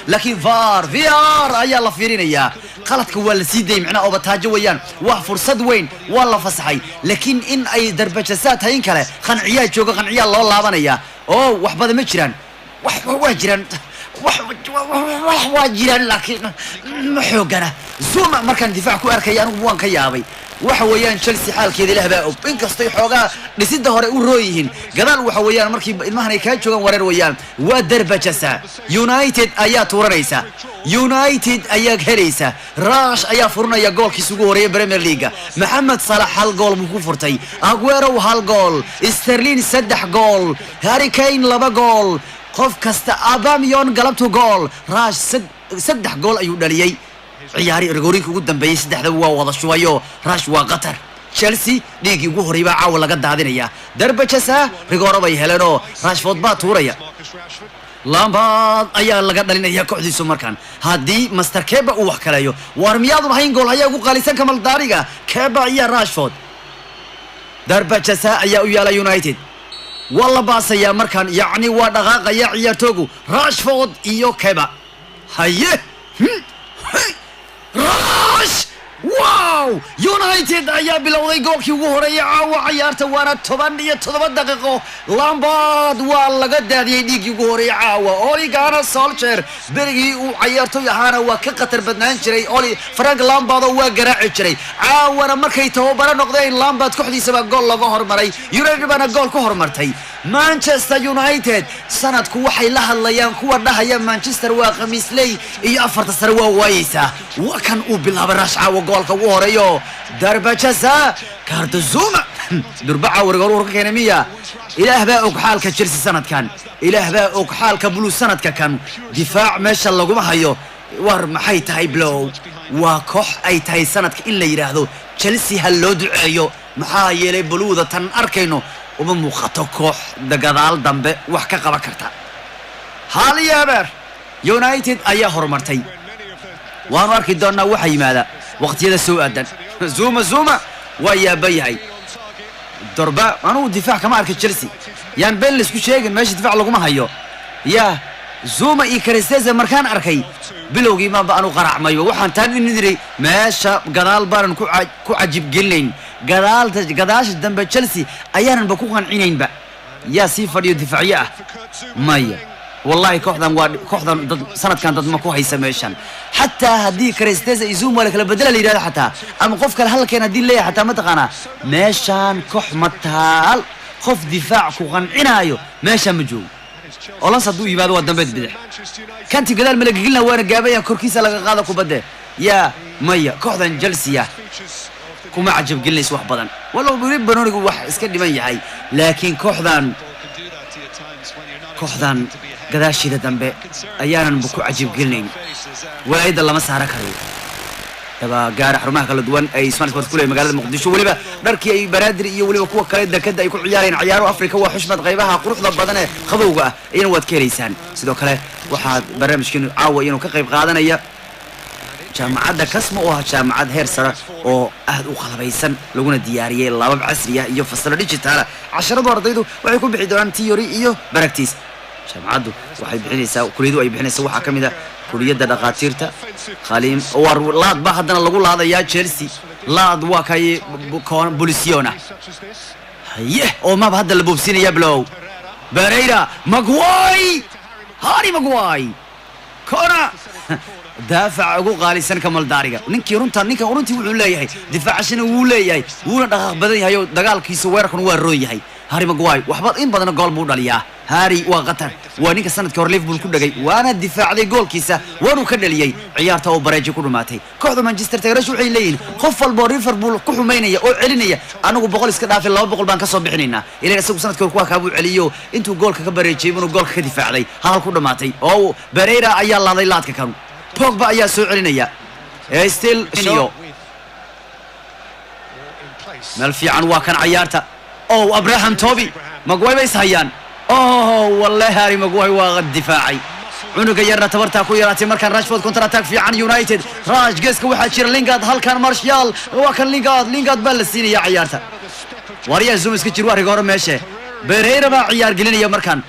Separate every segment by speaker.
Speaker 1: Laakiin VAR, VR ayaa la fiirinayaa. Qaladka waa la sii dayay, micnaha obataajo weeyaan, waa fursad weyn, waa la fasaxay, laakiin in ay darbajasaa tahay in kale qanciyaa jooga, qanciyaa loo laabanaya oo wax badan ma jiraan. Wax waa jiraan, wax waa jiraan, laakiin ma xoogana. Zuma markaan difaac ku arkaya anigu waan ka yaabay. Waxa weeyaan Chelsea xaalkeeda Ilaah baa og. Inkastay xoogaa dhisida hore u roo yihiin, gadaal waxa weeyaan markii ilmahan ay kaa joogaan wareer weeyaan. Waa darbajasa, United ayaa tuuranaysa, United ayaa helaysa. Rash ayaa furanaya goolkiisa ugu horeeya Premier League. Maxamed Salah hal gool buu ku furtay, Aguero hal gool, Sterling saddex gool, Harry Kane laba gool, qof kasta, Aubameyang galabtu gool, Rash saddex gool ayuu dhaliyey. Ciyaari rigoorinka ugu dambeeyey saddexdaba waa wada shubayo. Rash waa qatar. Chelsea dhiiggii ugu horreeyay baa caawa laga daadinaya. Darbajasa, rigooro bay heleenoo Rashford baa tuuraya. Lampard ayaa laga dhalinaya kooxdiisu markaan haddii Master Keba uu wax kaleeyo. Waar miyaadun hayn gool ayaa ugu qaalisan kamaldaariga Keba iyo Rashford. Darbajasa ayaa u yaala United, waa la baasayaa markaan, yacni waa dhaqaaqaya ciyaartoogu. Rashford iyo Keba, haye. Rash, wow! United ayaa bilowday goolkii ugu horeeyay caawa cayaarta, waana 17 daqiiqo. Lampard waa laga daadiyey dhiiggii ugu horeeyay caawa. Ole Gunnar Solskjaer berigii uu cayaartoy ahaana waa ka khatar badnaan jiray Oli Frank Lampard oo waa garaaci jiray. Caawana markay tababaro noqdeen Lampard kooxdiisaba gool laga hormaray, United baana gool ku hormartay. Manchester United sanadku waxay la hadlayaan kuwa dhahaya Manchester waa khamiisley iyo afarta sare waa waayeysaa. Waa kan uu bilaabay Rash caawa goolka ugu horeeyo. Darbajasa, Kardazuma durbaca wargoor ka keenay miya? Ilaah baa og xaalka Chelsea sanadkan, Ilaah baa og xaalka Blue sanadka kan. Difaac meesha laguma hayo. War maxay tahay blow? Waa koox ay tahay sanadka in la yidhaahdo Chelsea ha loo duceeyo, maxaa yeelay buluuda tan arkayno uma muuqato koox gadaal dambe wax ka qaban karta. 1-0 United ayaa horumartay. Waanu arki doonaa waxa yimaada waqtiyada soo aadan. Zuma, Zuma waa yaaban yahay dorba. Anugu difaac kama arka Chelsea, yaan been laisku sheegin, meesha difaac laguma hayo. Ya Zuma iyo Cristese markaan arkay bilowgii maanba anu qaracmayo. Waxaan taan in idiri meesha gadaal baanan ku cajibgelinayn, gadaalta gadaasha dambe Chelsea ayaananba ku qancinaynba. Yaa sii fadhiyo difaacyo ah? Maya, wallahi kooxdan waa kooxdan dad sanadkan dad ma ku haysa meeshan. Xataa haddii Cristese iyo Zuma la kala bedela la yidhahdo xataa, ama qof kale halkeen haddii leeyahay xataa, mataqaanaa meeshaan koox ma taal. Qof difaac ku qancinaayo meeshaan ma joogo. Olans hadduu yimaado waa dambeed bidix kanti gadaal ma lagagelina, waana gaabaya, korkiisa laga qaada kubadde. Yaa maya, kooxdan Chelsea kuma cajabgelinayso wax badan, walow weli banonigu wax iska dhiman yahay, laakiin kooxdan gadaasheeda dambe ayaananba ku cajabgelinayn. Walaayadda lama saara karayo. Daba gaara xarumaha kala duwan ay Smart Sports ku leeyahay magaalada Muqdisho, weliba dharkii ay Banaadir iyo weliba kuwa kale dekada ay ku ciyaareen ciyaaro Afrika waa xushmad. Qaybaha quruxda badan ee qabowga ah iyana waad ka helaysaan. Sidoo kale waxaad barnaamijkeenu caawa inuu ka qayb qaadanaya jaamacadda Kasma, oo ah jaamacad heer sare oo aad u qalabaysan, laguna diyaariyey labab casri ah iyo fasalo digital ah. Casharadu ardaydu waxay ku bixi doonaan theory iyo practice. Jaamacaddu waxay bixinaysaa, kuliyadu ay bixinaysaa waxaa ka mid ah kuliyadda dhakhaatiirta, khaliim. War laad baa haddana lagu laadayaa Chelsea. Laad waa kay bolisiona, haye, oo maba hadda la boobsiinaya blow. Pereira, Maguire, Harry Maguire, kona daafaca ugu qaalisan kamaldaariga. Ninkii runta, ninkan runtii wuxuu leeyahay difaacashana wuu leeyahay, wuuna dhaqaaq badan yahay oo dagaalkiisa weerarkuna waa roon yahay. Harry Maguire waxba in badan gool buu dhaliyaa. Harry waa qatar, waa ninka sanadkii hore Liverpool ku dhagay, waana difaacday goolkiisa, waanuu ka dhaliyey ciyaarta oo bareeji ku dhumaatay. Kooxda Manchester tagerash waxay leeyihiin qof walba oo Liverpool ku xumaynaya oo celinaya, anagu 100 iska dhaafay, 200 baan kasoo bixinaynaa. Ilan isagu sanadkii hore kuwa kaabuu celiyo, intuu goolka ka bareejiyey inuu goolka ka difaacday, hal ku dhumaatay. Oo Pereira ayaa laaday laadka kanu, Pogba ayaa soo celinaya still iyo meel fiican. Waa kan cayaarta. Oh, Abraham, Toby Maguire bay is hayaan. Oh, walle Harry Maguire waa difaacay, cunuga yarna tabartaa ku yaraatay. Markaan Rashford, counter attack fiican United. Rash, geeska waxaa jira Lingard, halkan Martial, waa kan Lingard. Lingard baa la siinaya cayaarta. Waryaa Zoom iska jir, waa riga hore meeshe. Pereira baa ciyaar gelinaya markaan.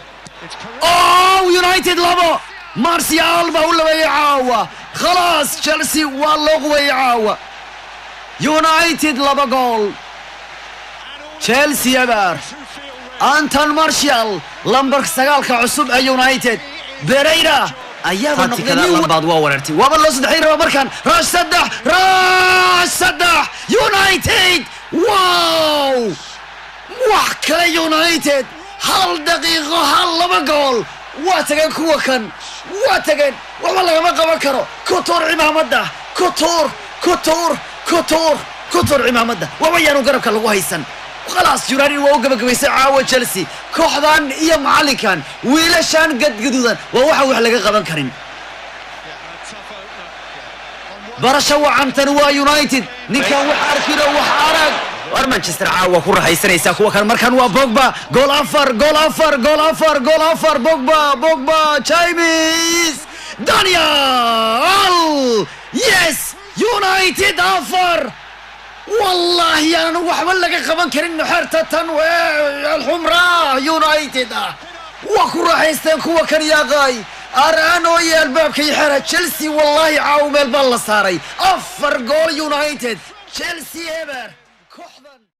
Speaker 1: Oh, United labo. Martial baa u labeeyey caawa. Khalaas, Chelsea waa loo qubayey caawa. United 2 gool, Chelsea 0. Anton Martial, lambarka 9-ka cusub ee United. Pereira ayaaba noqday nin Lampard waa wareertay, waaba loo saddexay raba markan. Rush 3, Rush 3, United! Wow, wax kale! United 1 daqiiqo hal 2 gool. Waa tageen kuwa kan, waa tageen, waxba lagama qaban karo. Ku tuur cimaamadda, ku tuur, ku tuur, ku tuur, ku tuur cimaamadda. Waba yaanu garabka lagu haysan. Khalaas, United waa u gabagabaysay caawa Chelsea. Kooxdan iyo macallinkan, wiilashan gadgaduudan, waa waxaan wax laga qaban karin. Barasho wacantan waa United. Ninkan wax arkino, wax arag. War Manchester caawa ku raaxaysanaysaa kuwa kan. Markan waa Pogba, gool 4, gool 4, gool 4, gool 4! Pogba, Pogba, James Daniel! Yes, United 4. Wallahi aanan waxba laga qaban karin. Xerta tan alxumraa United ah waa ku raaxaysteen kuwa kan. Yaaqaay arano iyo albaabka iyo xera. Chelsea wallahi caaw meel baa la saaray. 4 gool United, Chelsea 0.